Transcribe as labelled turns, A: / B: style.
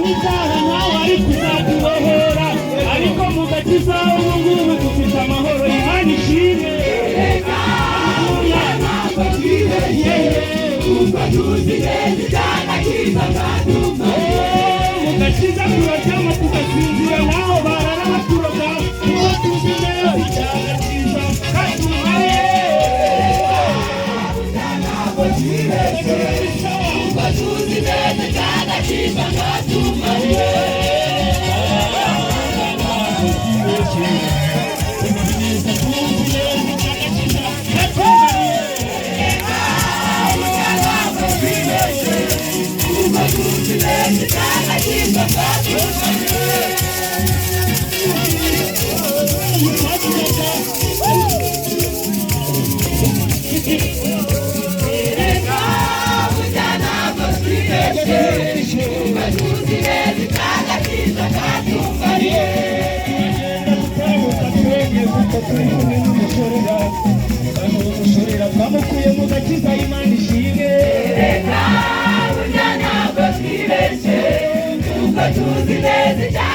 A: n'ibyaha ntawe ari kuzatubohora, ariko mu gakiza ubu ngubu dufite amahoro. Imana ishimwe.
B: Ntabwo twibeshye, kuko tuzi neza icy'agakiza katumariye.
A: Mu gakiza turaryama tugasinzira, naho barara baturoga, kuko tuzi neza icy'agakiza katumariye.
B: Ntabwo twibeshye, kuko tuzi neza icy'agakiza katumariye.
A: Ntabwo twibeshye, tuzi neza icy'agakiza katumariye.
B: Ntabwo twibeshye, kuko tuzi neza icy'agakiza katumariye. Reka burya ntabwo twibeshye, kuko tuzi neza icy'agakiza katumariye.
A: Tugenda dutahuka twemye kuko turi kumwe n'umushorera, kandi uwo mushorera twamukuye mu gakiza. Imana ishimwe.
B: Reka burya ntabwo twibeshye, kuko tuzi neza.